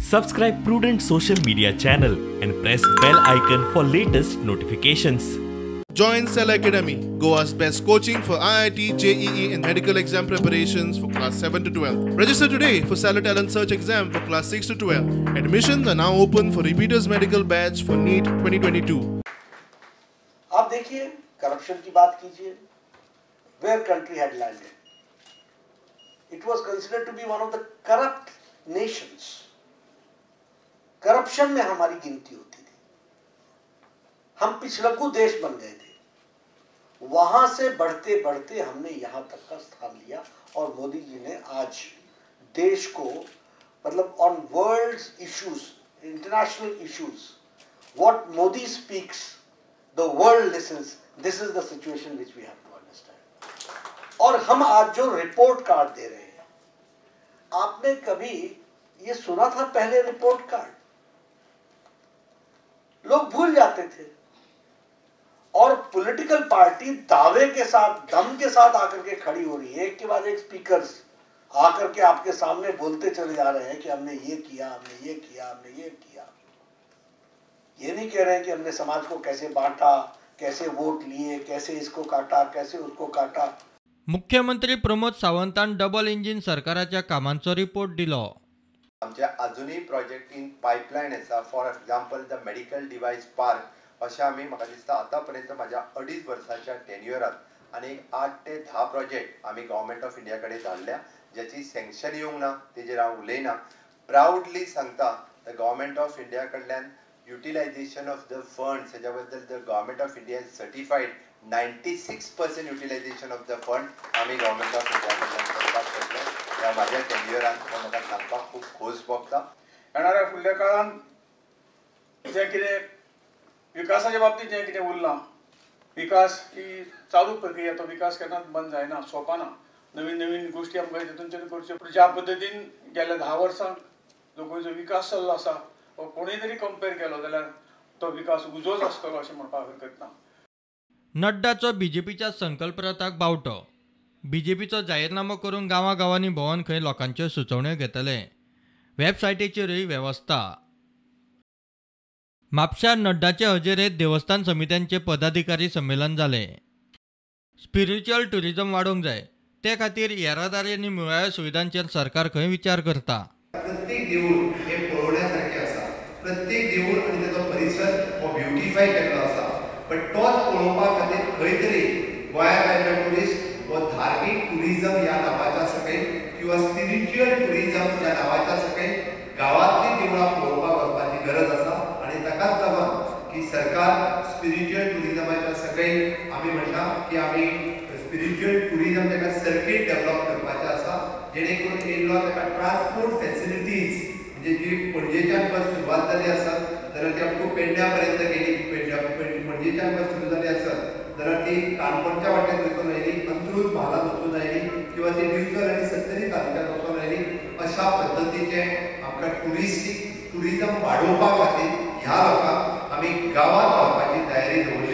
Subscribe Prudent social media channel and press bell icon for latest notifications. Join Cell Academy, Goa's best coaching for IIT, JEE and medical exam preparations for class 7 to 12. Register today for Cellar Talent Search exam for class 6 to 12. Admissions are now open for repeaters medical batch for NEET 2022. आप देखिए, corruption की बात कीजिए, where country had landed. It was considered to be one of the corrupt nations. Corruption में हमारी गिनती होती थी, हम पिछलग्गू देश बन गए थे। वहां से बढ़ते बढ़ते हमने यहां तक का स्थान लिया और मोदी जी ने आज देश को, मतलब on world issues, international issues, what Modi speaks the world listens. This is the situation which we have to understand. और हम आज जो रिपोर्ट कार्ड दे रहे हैं, आपने कभी ये सुना था पहले रिपोर्ट कार्ड? लोग भूल जाते थे। और पॉलिटिकल पार्टी दावे के साथ, दम के साथ आकर के खड़ी हो रही है। एक के बाद एक स्पीकर्स आकर के आपके सामने बोलते चले जा रहे हैं कि हमने ये किया, हमने ये किया, हमने ये किया। ये नहीं कह रहे हैं कि हमने समाज को कैसे बांटा, कैसे वोट लिए, कैसे इसको काटा, कैसे उसको काटा। मुख्यमंत्री प्रमोद सावंतान डबल इंजिन सरकाराच्या कामांचो रिपोर्ट दिलो। आमचे अजुनूय प्रोजेक्ट इन पायपलायन आसा। For example the medical device park अशें आमी, म्हाका दिसता आतां पर्यंत म्हाज्या 2.5 वर्सांच्या टेन्युअरात आनी 8 ते 10 प्रोजेक्ट आमी गव्हर्मेंट ऑफ इंडिया कडेन धाडल्या, ज्याची सँक्शन येवंक ना तेजेर हांव उलयना। प्रावडली सांगता, the government of India कडल्यान युटिलायझेशन ऑफ the funds हेज्या बद्दल the government of India is certified 96% utilisation of the fund आमी गव्हर्मेंट ऑफ इंडिया कडल्यान करपाक शकले। ह्या म्हाज्या टेन्युअरान हो म्हाका सांगपाक खूब खोस भोगता। येणाऱ्या फुडल्या काळान जें कितें विकासाच्या बाबतींत जें कितें उरलां, विकास ही चालू प्रक्रिया, तो विकास केन्नाच बंद जायना, सोंपना। नवीन नवीन गोश्टी आमकां तितूनच्यान करच्यो। ज्या पद्दतीन गेल्या 10 वर्सांक जो गोंयचो विकास चल्लो आसा, हो कोणूय तरी कंपेर केलो जाल्यार तो विकास उजोच आसतलो अशें म्हणपाक हरकत ना। नड्डाचो बीजेपीच्या संकल्प रथाक बावटो, बीजेपीचो जाहीरनामो करून गांवागांवांनी भोंवन खंय लोकांच्यो सुचोवण्यो घेतले। वेबसायटीचेरूय वेवस्था। म्हापश्यां नड्डाचे हजेरेंत देवस्थान समित्यांचे पदाधिकारी संमेलन जालें। स्पिरिच्युअल ट्युरिजम वाडोवंक जाय, ते खातीर येरादारी आनी मुळाव्या सुविधांचेर सरकार खंय विचार करता। प्रत्येक देवूळ हे पळोवण्या सारकें आसा, प्रत्येक देवूळ आनी ताचो परिसर हो ब्युटिफाय केल्लो आसा, बट तोच पळोवपा खातीर खंय तरी गोंयांत आयिल्लो ट्युरिस्ट हो धार्मीक ट्युरिजम ह्या नांवाच्या सकयल किंवा स्पिरिच्युअल ट्युरिजम ह्या नांवाच्या सकयल गांवांतलीं देवळां पळोवपाक वचपाची गरज आसा। आनी ताकाच लागून की सरकार स्पिरिच्युअल ट्युरिजमाच्या सकयल आमी म्हणटा की आमी स्पिरिच्युअल ट्युरिजम ताका सर्कीट डेवलप करपाचें आसा, जेणे करून येयल्लो ताका ट्रान्सपोर्ट फॅसिलिटीज, म्हणजे जी पणजेच्यान बस सुरवात जाली आसत जाल्यार ती आमकां पेडण्या पर्यंत गेली, पणजेच्यान बस सुरू जाली आसत जाल्यार ती काणकोणच्या वाटेन वचून आयली, अंत्रूज म्हालांत वचून आयली किंवा ती दिवचल आनी सत्तरी तालुक्यांत वचून आयली। अशा पद्दतीचें आमकां ट्युरिस्टीक ट्युरिजम वाडोवपा खातीर ह्या लोकांक आमी गांवांत व्हरपाची तयारी दवरली।